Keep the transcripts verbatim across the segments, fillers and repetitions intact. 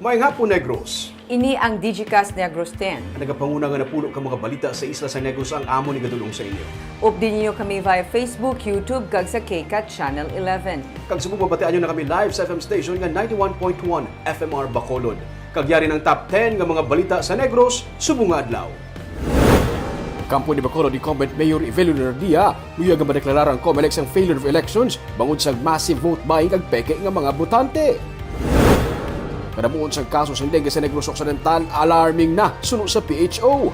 Maayong hapon, Negros. Ini ang Digicast Negros ten. Ang nagapanguna nga napulo ka mga balita sa isla sa Negros ang amon igadulong sa inyo. Updi ninyo kami via Facebook, YouTube, kag sa K CAT Channel eleven. Kag subong mabatian nyo na kami live sa F M station nga ninety-one point one F M R Bacolod. Kag yari ang top ten nga mga balita sa Negros subong nga adlaw. Kampo ni Bacolod incumbent Mayor Evelio Leonardia, luyag nga madeklarar ang Comelec sang failure of elections bangod sa massive vote buying kag peke nga mga botante. Kadamuon sang kaso sang dengue sa Negros Occidental, alarming na suno sa P H O.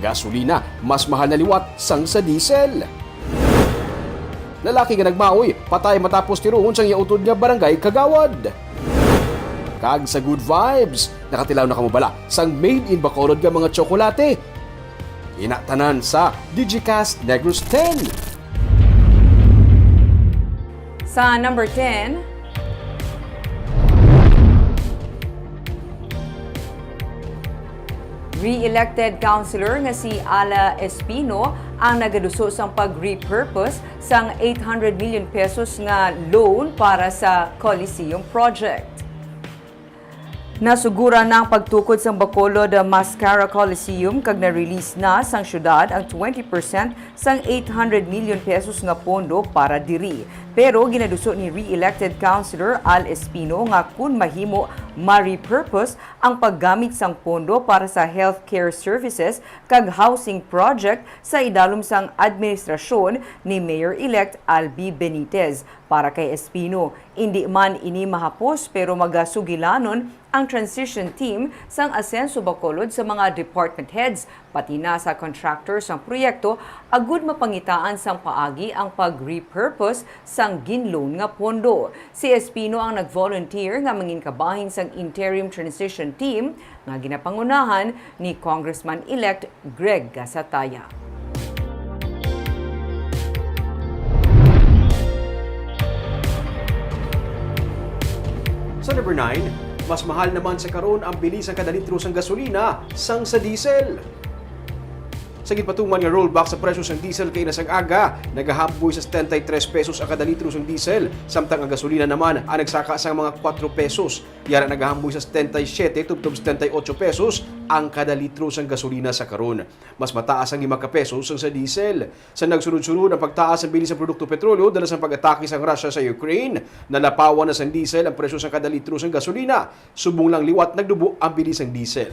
Gasolina, mas mahal na liwat sang sa diesel. Lalaki nga nagmaoy, patay matapos tiruhon sang iya utod nga barangay kagawad. Kag sa good vibes, nakatilaw na kamo bala sang made in Bacolod nga mga tsokolate? Ina tanan sa Digicast Negros ten. Sa number ten, re-elected councilor nga si Ala Espino ang nagaduso sang pag-repurpose sang eight hundred million pesos nga loan para sa Coliseum project. Nasuguran na ang pagtukod sang Bacolod Mascara Coliseum kag na-release na sang siyudad ang twenty percent sang eight hundred million pesos nga pondo para diri. Pero ginaduso ni re-elected councilor Al Espino nga kun mahimo, ma-repurpose ang paggamit sang pondo para sa healthcare services kag housing project sa idalom sang administrasyon ni Mayor-elect Albi Benitez. Para kay Espino, indi man ini mahapos pero magasugilanon ang transition team sang Asenso Bacolod sa mga department heads, pati na sa contractor sang proyekto, agud mapangitaan sang paagi ang pag-repurpose sang gin-loan nga pondo. Si Espino ang nag-volunteer nga mangin kabahin sang interim transition team nga ginapangunahan ni Congressman-elect Greg Gasataya. Sa number nine, mas mahal naman sa karon ang bili sang kada litro sang gasolina sang sa diesel. Sa ginpatuman nga rollback sa presyo sang diesel kaina sang aga, nagahamboy sa setenta y tres pesos ang kada litro sang diesel, samtang ang gasolina naman ang nagsaka sang mga kuwatro pesos. Yara nagahamboy sa setenta y siete tubtob setenta y ocho pesos ang kada litro sang gasolina sa karon. Mas mataas ang lima ka pesos sang sa diesel. Sa nagsunod-sunod ang pagtaas sang bili sa produkto petrolyo dala sa pag-atake sang Russia sa Ukraine, nalapawan na sang diesel ang presyo sang kada litro sang gasolina. Subong lang liwat nagdubo ang bili sang diesel.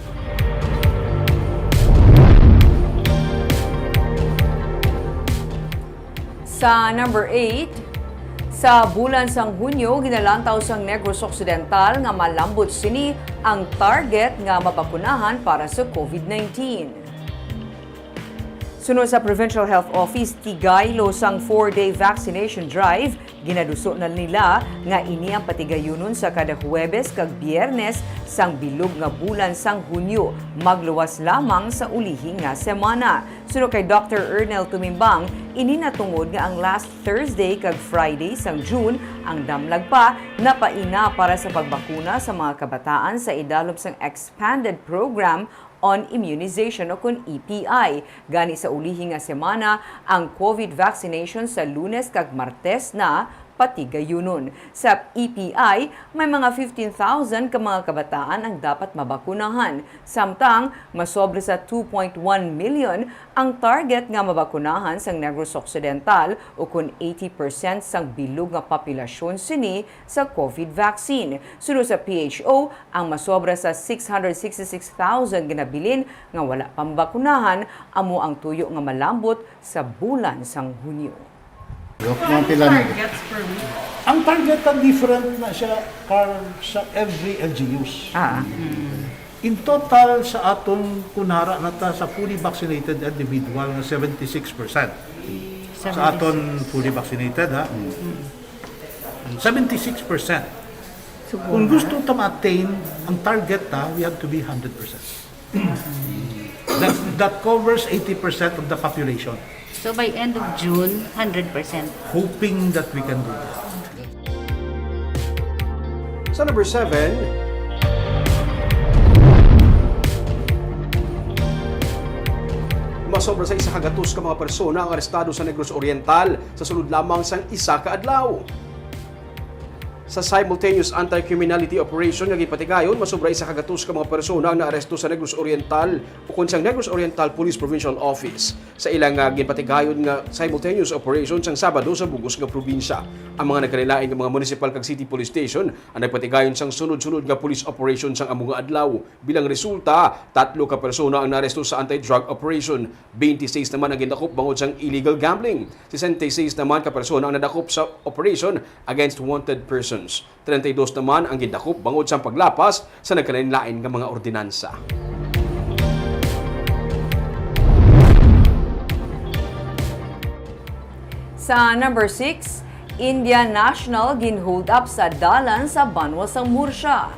Sa number eight, sa bulan sang Hunyo, ginalantaw sang Negros Occidental nga malambot sini ang target nga mabakunahan para sa COVID nineteen. Suno sa Provincial Health Office, tigaylo sang four-day vaccination drive, ginaduso na nila nga ini ang patigayunon sa kada Huwebes kag Biyernes sang bilog nga bulan sang Hunyo, magluwas lamang sa ulihi nga semana. Suno kay Doctor Ernel Tumimbang, ini natungod nga ang last Thursday kag Friday sang June ang damlag pa napaina para sa pagbakuna sa mga kabataan sa idalom sang Expanded Program on Immunization o kon E P I. Gani sa ulihi nga semana, ang COVID vaccination sa Lunes kag Martes na patigayunon. Sa E P I, may mga fifteen thousand ka mga kabataan ang dapat mabakunahan, samtang masobra sa two point one million ang target nga mabakunahan sang Negros Occidental, o kon eighty percent sang bilog nga populasyon sini sa COVID vaccine. Suno sa P H O, ang masobra sa six hundred sixty-six thousand ginabilin nga wala pa mabakunahan amo ang tuyo nga malambot sa bulan sang Hunyo. Dok, mga pila na? Targets per week? Ang target ta different na siya, Carl, sa every L G Us. Ah. In total sa aton, kunara na ta sa fully vaccinated individual nga seventy-six percent. Sa aton fully vaccinated, ha? Seventy-six percent. Kung gusto ta ma-attain ang target ta, we have to be hundred percent. That, that covers eighty percent of the population. So by end of June, hundred percent. Hoping that we can do that. Sa number seven, masobra sa isa ka gatos ka mga persona ang arestado sa Negros Oriental sa sulod lamang sang isa ka adlaw. Sa simultaneous anti-criminality operation nga ginpatigayon, masobra isa ka gatos ka mga persona ang naaresto sa Negros Oriental ukon sang Negros Oriental Police Provincial Office. Sa ilang, ah, ginpatigayon nga simultaneous operation sang Sabado sa bug-os nga probinsya, ang mga nagkalain-lain nga mga municipal kag city police station ang nagpatigayon sang sunod-sunod nga police operation sang amo nga adlaw. Bilang resulta, tatlo ka persona ang naaresto sa anti-drug operation. Twenty-six naman ang gindakop bangod sang illegal gambling. Sesenta y seis naman ka persona ang nadakop sa operation against wanted persons. Treinta y dos naman ang gindakop bangod sang paglapas sa nagkalain-lain nga mga ordinansa. Sa number six, Indian national gin-hold up sa dalan sa banwa sang Murcia.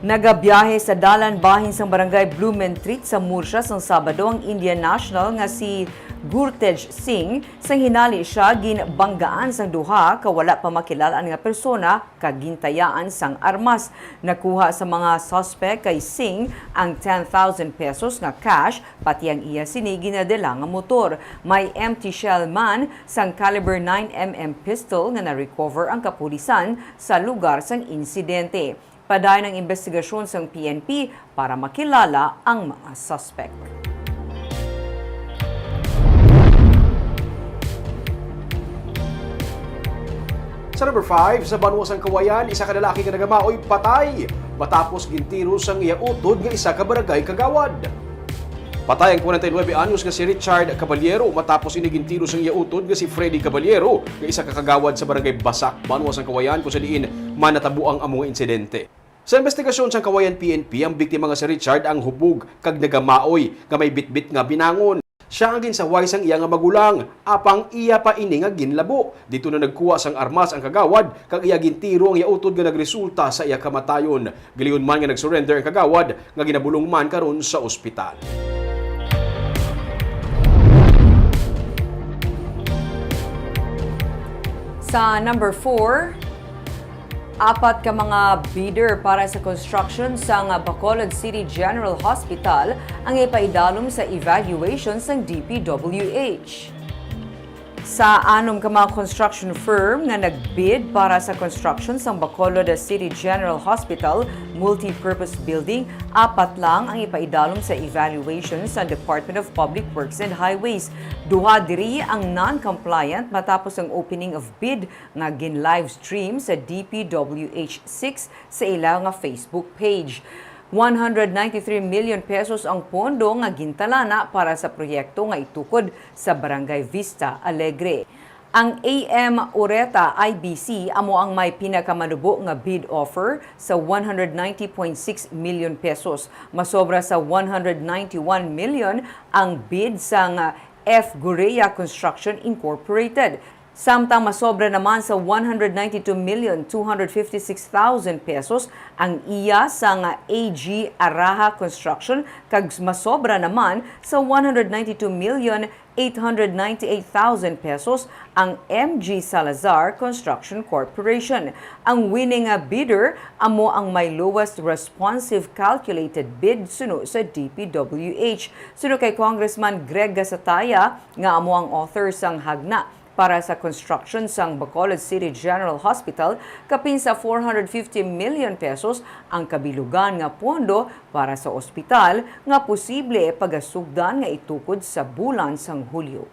Nagabiyahe sa dalan bahin sang barangay Blumentritt sa Murcia sang Sabado ang Indian national nga si Gurtej Singh, sang hinali sia ginbanggaan sang duha ka wala pa makilal-an nga persona kag gintayaan sang armas. Nakuha sa mga suspect kay Singh ang ten thousand pesos nga cash, pati ang iya sini ginadala nga motor. May empty shell man sang caliber nine M M pistol nga na-recover ang kapulisan sa lugar sang insidente. Padayon ang imbestigasyon sang P N P para makilala ang mga suspek. Sa number five, sa banwa sang Kawayan, isa ka lalaki nga nagamaoy patay matapos gintiro sang iya utod nga isa ka barangay kagawad. Patay ang kwarenta y nuebe anyos nga si Richard Caballero matapos ini gintiro sang iya utod nga si Freddy Caballero nga isa ka kagawad sa barangay Basak, banwa sang Kawayan, kung sa diin man natabo ang amo nga insidente. Sa investigasyon sang Kawayan P N P, ang biktima nga si Richard ang hubog kag nagamaoy nga may bitbit nga binangon. Sia ang ginsaway sang iya nga magulang, apang iya pa ini nga ginlabo. Didto na nagkuha sang armas ang kagawad kag iya gintiro ang iya utod nga nagresulta sa iya kamatayon. Gilingon man nga nag-surrender ang kagawad nga ginabulong man karon sa ospital. Sa number four, apat ka mga bidder para sa construction sang Bacolod City General Hospital ang ipaidalom sa evaluation sang D P W H. Sa anom ka mga construction firm nga nag-bid para sa construction sang Bacolod City General Hospital Multi-Purpose Building, apat lang ang ipaidalom sa evaluation sa Department of Public Works and Highways. Duha diri ang non-compliant matapos ang opening of bid nga gin-livestream sa D P W H six sa ila nga Facebook page. One hundred ninety-three million pesos ang pondo nga gintalana para sa proyekto nga itukod sa Barangay Vista Alegre. Ang A M Ureta I B C amo ang may pinakamanubo nga bid offer sa one hundred ninety point six million pesos. Masobra sa one hundred ninety-one million ang bid sang F Gorea Construction Incorporated. Samtang masobra naman sa one hundred ninety-two million two hundred fifty-six thousand pesos ang iya sang A G Araha Construction, kag masobra naman sa one hundred ninety-two million eight hundred ninety-eight thousand pesos ang M G Salazar Construction Corporation. Ang winning, ah, bidder amo ang may lowest responsive calculated bid suno sa D P W H. Suno kay Congressman Greg Gasataya, nga amo ang author sang hagna para sa construction sang Bacolod City General Hospital, kapin sa four hundred fifty million pesos ang kabilugan nga pondo para sa ospital nga posible pagasugdan nga itukod sa bulan sang Hulyo.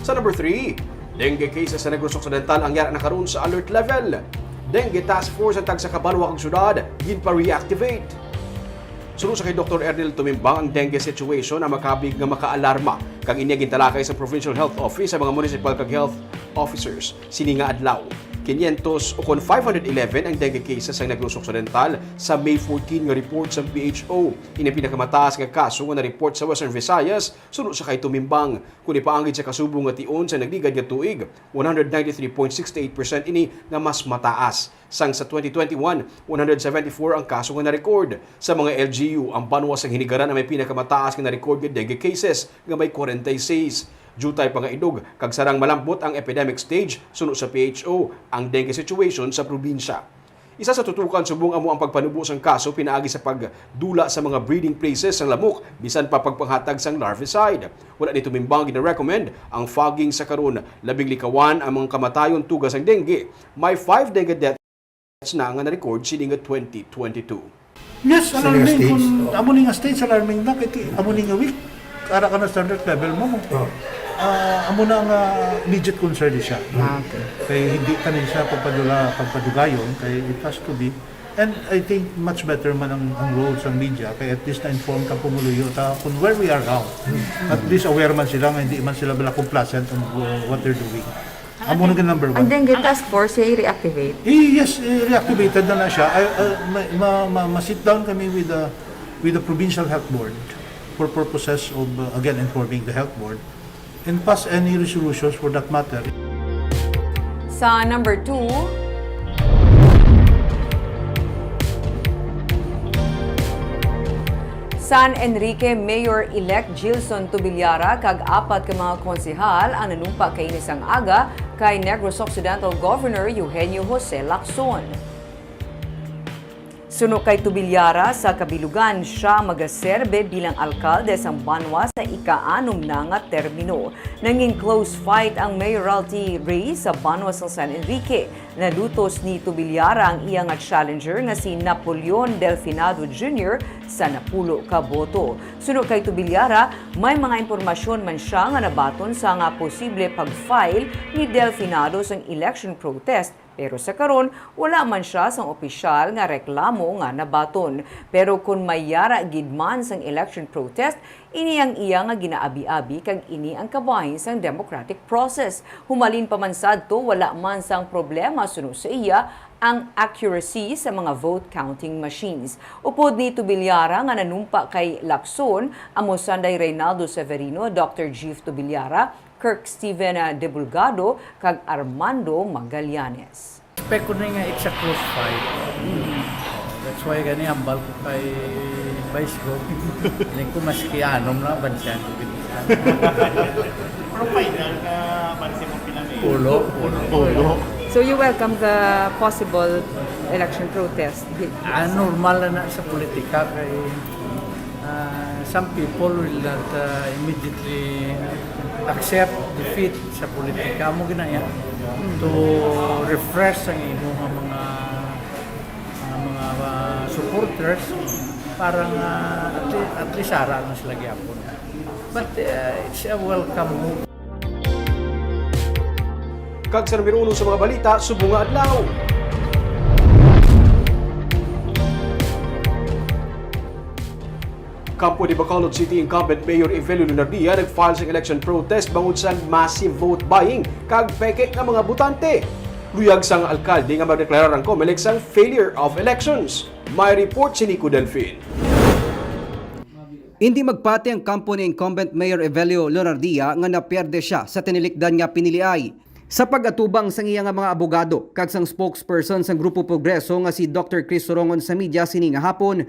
Sa number three, dengue cases sa Negros Occidental ang yara na karon sa alert level. Dengue Task Force ang tagsa ka banwa kag syudad ginpa-reactivate. Suno sa kay Doktor Ernil Tumimbang, ang dengue situation ang makabig nga makaalarma, kag ini ang gintalakay sa Provincial Health Office sa mga municipal kag health officers sini nga adlaw. Quinientos ukon five hundred eleven ang dengue cases sa Negros Occidental sa May fourteen nga report sa P H O. Ini ang pinakamataas nga kaso nga na-report sa Western Visayas suno sa kay Tumimbang. Kung ipaanggid sa kasubong nga tion sa nagligad nga tuig, one hundred ninety-three point six eight percent ini nga mas mataas. Sang sa twenty twenty-one, one hundred seventy-four ang kaso nga na-record. Sa mga L G U, ang banwa sang Hinigaran ang may pinakamataas nga na-record nga dengue cases, nga may forty-six. Diutay pa nga idog kag sarang malambot ang epidemic stage, suno sa P H O, ang dengue situation sa probinsya. Isa sa tutukan subong amo ang pagpanubo sang kaso pinaagi sa pagdula sa mga breeding places sang lamok bisan pa pagpanghatag sang larvicide. Wala ni tumimbang gina-recommend ang fogging sa karon, labing likawan ang mga kamatayon tuga sang dengue. May five dengue deaths na nga na-record sining twenty twenty-two. Yes, sa mga alarming stage, kung oh, amo ni nga stage, alarming na, kay ti-, amo ni nga week, ara ka na standard level mo. Oh. Ah, amo na nga immediate concern ni siya. Ah, okay. Kay hindi ka na siya pagpadula, pagpadugayon, kay it has to be. And I think much better man ang, ang role sa media, kay at least na-inform ka pumuluyo ta kung where we are now. At least aware man sila nga hindi man sila bala complacent on uh, what they're doing. Amo na ang number one. Ang dengue task force, siya i-reactivate? Eh, yes, eh, reactivated na na siya. Ay, ah, ma, ma, ma, ma-sit down kami with the, with the provincial health board for purposes of, uh, again, informing the health board and pass any resolutions for that matter. Sa number two, San Enrique Mayor-elect Gilson Tubillara kag apat ka mga konsehal ang nanumpa kaini sang aga kay Negros Occidental Governor Eugenio Jose Lacson. Suno kay Tubillara, sa kabilugan sia magaserbe bilang alkalde sang banwa sa ika-anom na nga termino. Nangin-close fight ang mayoralty race sa banwa sang San Enrique. Nalutos ni Tubillara ang iya nga challenger nga si Napoleon Delfinado Junior sa napulo ka boto. Suno kay Tubillara, may mga impormasyon man sia nga nabaton sa nga posible pag-file ni Delfinado sang election protest, pero sa karon, wala man sia sang opisyal nga reklamo nga nabaton. Pero kon may yara gid man sang election protest, ini ang iya nga ginaabi-abi kag ini ang kabahin sang democratic process. Humalin pa man sadto, wala man sang problema suno sa iya ang accuracy sa mga vote counting machines. Upod ni Tubillara nga nanumpa kay Lacson, amo sanday Reynaldo Severino, Doctor Jeff Tubillara, Kirk Steven, ah, Debulgado, kag Armando Magallanes. Expect ko na nga it's a close fight. That's why gani hambal ko kay Vice Gov. Hindi ko maski anom na, bansihan ko gid. Pero final ka, bansi mo pinamili. Ulo, ulo. Ulo. So you welcome the possible election protest? Ah, normal na na sa politika kay, ah, some people will not, ah, immediately accept defeat sa politika. Amo gina iya. To refresh ang imo nga mga, ah, mga, ah, supporters para nga at least, at least ara na sila gyapon. But, uh, it's a welcome move. Kag sa numero uno sa mga balita subong nga adlaw. Kampo ni Bacolod City incumbent Mayor Evelio Lunardia nag-file sang election protest bangod sa massive vote buying kag peke nga mga botante. Luyag sang alkalde nga magdeklarar ang Comelec sang failure of elections. May report si Nico Delfin. Indi magpati ang kampo ni incumbent Mayor Evelio Lunardia nga napierde sia sa tinilikdan nga piniliay. Sa pag-atubang sang iya nga mga abogado kag sang spokesperson sang Grupo Progreso nga si Doctor Chris Sorongon sa media sini nga hapon,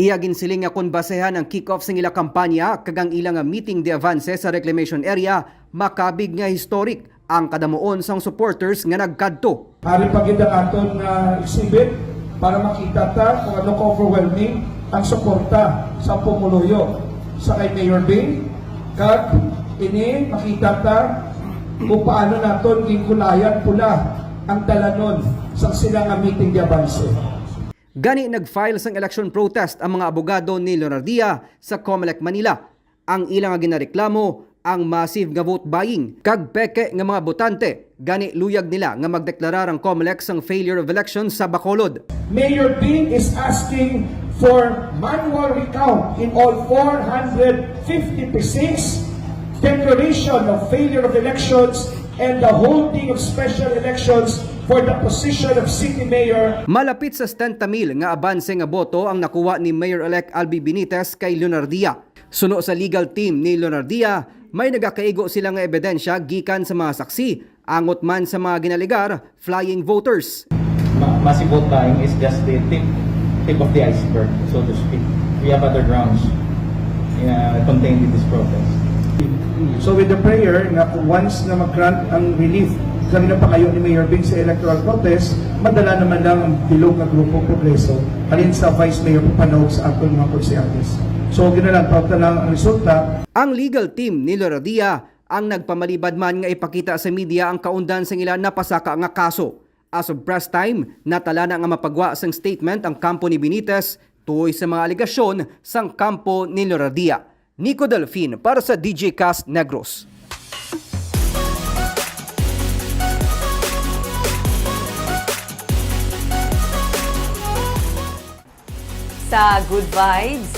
iya ginsiling nga kon basehan ang kick-off sang ila kampanya kag ang ila nga meeting de avance sa reclamation area, makabig nga historic ang kadamuon sang supporters nga nagkadto. Ari pa gid ang aton nga exhibit para makita ta kung ano ka-overwhelming ang suporta sa pumuluyo sa kay Mayor Bing, kag ini makita ta kung paano naton ginkulayan pula ang dalanon sa sila nga meeting de avance. Gani, nag-file sang election protest ang mga abogado ni Lunardia sa Comelec Manila. Ang ila nga ginareklamo ang massive nga vote buying kag peke nga mga botante. Gani, luyag nila nga magdeklarar ang Comelec sang failure of elections sa Bacolod. Mayor Bing is asking for manual recount in all four hundred fifty precincts, declaration of failure of elections, and the holding of special elections for the position of city mayor. Malapit sa setenta mil nga abanse nga boto ang nakuha ni Mayor-elect Albi Benitez kay Lunardia. Suno sa legal team ni Lunardia, may nagakaigo sila nga ebidensya gikan sa mga saksi, angot man sa mga ginalegar flying voters. Ma-, massive vote buying is just the tip, tip of the iceberg, so to speak. We have other grounds, uh, contained in this protest. So with the prayer nga kung once na mag-grant ang relief Kami na pangayo ni Mayor Bing sa electoral contest, madala naman lang ang bilog nga grupo Progreso, halin sa Vice Mayor Papanog sa aton mga konsehanes. So, ginalantaw ta lang ang resulta. Ang legal team ni Loradia ang nagpamalibad man nga ipakita sa media ang kaundan sang ila napasaka nga kaso. As of press time, natala na nga mapagwa sang statement ang kampo ni Benitez tuoy sa mga alegasyon sang kampo ni Loradia. Nico Delfin para sa D J Cast Negros. Sa Good Vibes,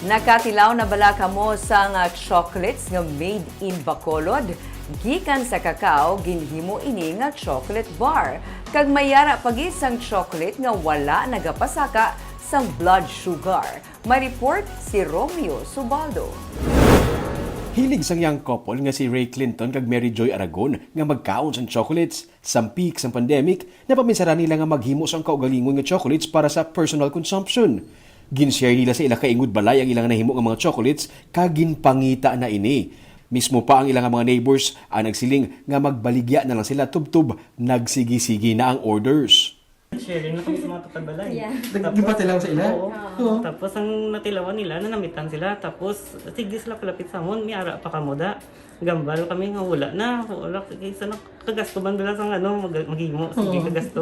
nakatilaw na bala kamo sang chocolates nga made in Bacolod? Gikan sa cacao, ginhimo ini nga chocolate bar. Kag may yara pa gid sang chocolate nga wala nagapasaka sang blood sugar. May report si Romeo Subaldo. Hilig sang young couple nga si Ray Clinton kag Mary Joy Aragon nga magkaon sang chocolates. Sa peak sang pandemic, napaminsara nila nga maghimo sang kaugalingon nga chocolates para sa personal consumption. Gin-share nila sa ila kaingod balay ang ilang nahimo nga mga chocolates kag ginpangita na ini. Mismo pa ang ilang mga neighbors ang nagsiling nga magbaligya na lang sila tubtob nagsigi-sigi na ang orders. Sharing na kami sa mga tukad balay. Yeah. Nagpatilaw sa ila? Oo. Oo. Tapos ang natilawan nila, nanamitan sila. Tapos, sige sila palapit sa amon, may ara pa kamo da. Gambal kami nga wala na. Wala, kaysa nakagasto man bila sa ano, mag maghimo. Sige, Oo. kagasto.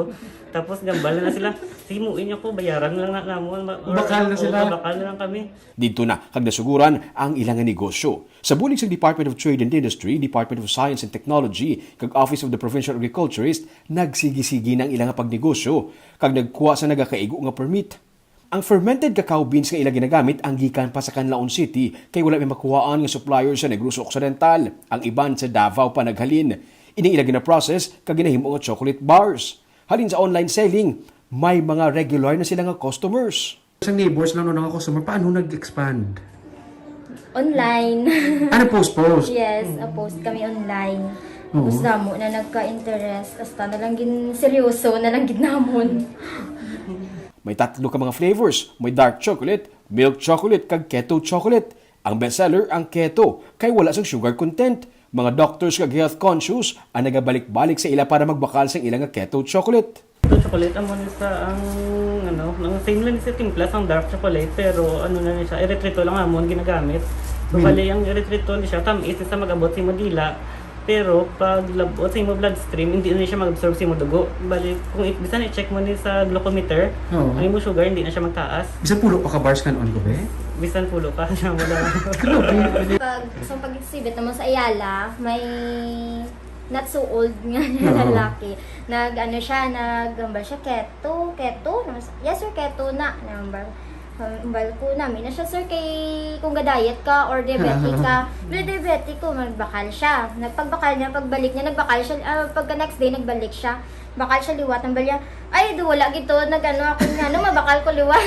Tapos gambal na sila. Sige, muin ako, bayaran lang na namon. Ma- Bakal na sila. Oo, bakal na lang kami. Didto na kag nasuguran ang ila nga negosyo. Sa bulig sang Department of Trade and Industry, Department of Science and Technology, kag Office of the Provincial Agriculturist, nagsigi-sigi na ang ila nga pagnegosyo kag nagkuha sa nagakaigo nga permit. Ang fermented cacao beans nga ila ginagamit ang gikan pa sa Canlaon City kay wala may makuhaan nga supplier sa Negros Occidental. Ang iban sa Davao pa naghalin. Ining ila ginaprocess kag ginahimo nga chocolate bars. Halin sa online selling, may mga regular na sila nga customers. Sang neighbors lang no nga customer, paano nag-expand? Online. Ano post-post? Yes, a-post kami online. Oo. Tapos damo na nagka-interest. Hasta na lang gin seryoso na lang gid namon. May tatlo ka mga flavors. May dark chocolate, milk chocolate, kag keto chocolate. Ang bestseller ang keto, kay wala sang sugar content. Mga doctors kag health conscious ang nagabalik-balik sa ila para magbakal sang ila nga keto chocolate. Ito chocolate, amo ni sa ang, ano, ang same lang sa timpla sang dark chocolate, pero ano na ni siya, erythritol lang amon ginagamit. So, Hmm. bali, ang erythritol siya, tamis sa mag-abot sa imo dila, pero pag labot sa imo bloodstream, hindi na siya mag-absorb sa imo dugo. Bali, kung i- bisan i-check mo ni sa glucometer, Oo. ang imo sugar hindi na siya magtaas. Bisan pulo pa ka bars kan-on ko, be? Bisan pulo ka, na mo lang. Grabe. Pag, so pag exhibit naman sa Ayala, may not so old nga na Oo. lalaki. Nag, ano siya, naghambal siya, keto, keto. Naman sa- Yes, sir, keto na. Nahambal, hambal ko namin na siya, sir, kay kung ga-diet ka or diabetic ka. Pre-diabetic ko, magbakal siya. Nagpagbakal niya, pagbalik niya, nagbakal siya. Ah, pagka next day, nagbalik siya. Bakal siya liwat ang balya. Ay, do wala gid to. Nag-ano ako niya, no, mabakal ko liwat.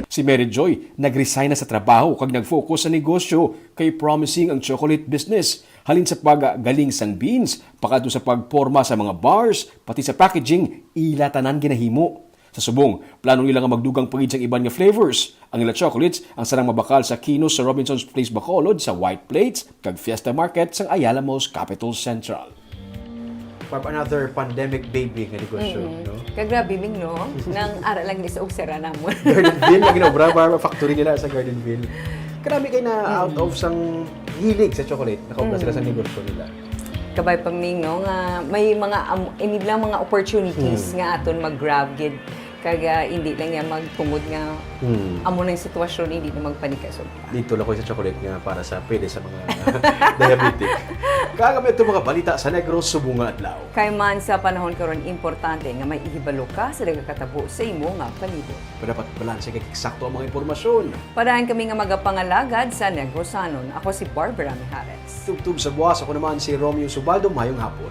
Si Mary Joy nag-resign na sa trabaho kag nag-focus sa negosyo kay promising ang chocolate business. Halin sa paggaling sang beans, pakadto sa pagporma sa mga bars, pati sa packaging, ila tanan ginahimo. Sa subong, plano nila nga magdugang pa gid sang iban nga flavors. Ang ila chocolates ang sarang mabakal sa Kinos sa Robinson's Place Bacolod, sa White Plates, kag Fiesta Market sang Ayala Malls Capitol Central. Pab another pandemic baby nga negosyo, Mm-mm. no? Kagrabe, Ming, no? Nang ara lang ni sa ugsara namon. Gardenville, ang ginobra, bar, factory nila sa Gardenville. Karami kay na out of sang hilig sa chocolate, nakaubra sila sa Mm. negosyo nila. Kabay pa, Ming, no, nga may mga am- ini lang mga opportunities Mm. nga aton mag-grab gid. Kag, ah, hindi lang yan magtungod nga Mm. amo na yung sitwasyon, hindi na magpanika sobra. Dito lang ko sa chocolate nga para sa pwede sa mga diabetic. Kaya kami itong mga balita sa Negros subong nga adlaw. Kay man sa panahon karon, importante nga may ihibalo ka sa nagakatabo sa imo nga palibot. Pero dapat balanse kay eksakto ang mga impormasyon. Padayon kami nga magapangalagad sa Negrosanon. Ako si Barbara Mijares. Tubtob sa buwas, ako naman si Romeo Subaldo. Mayong hapon.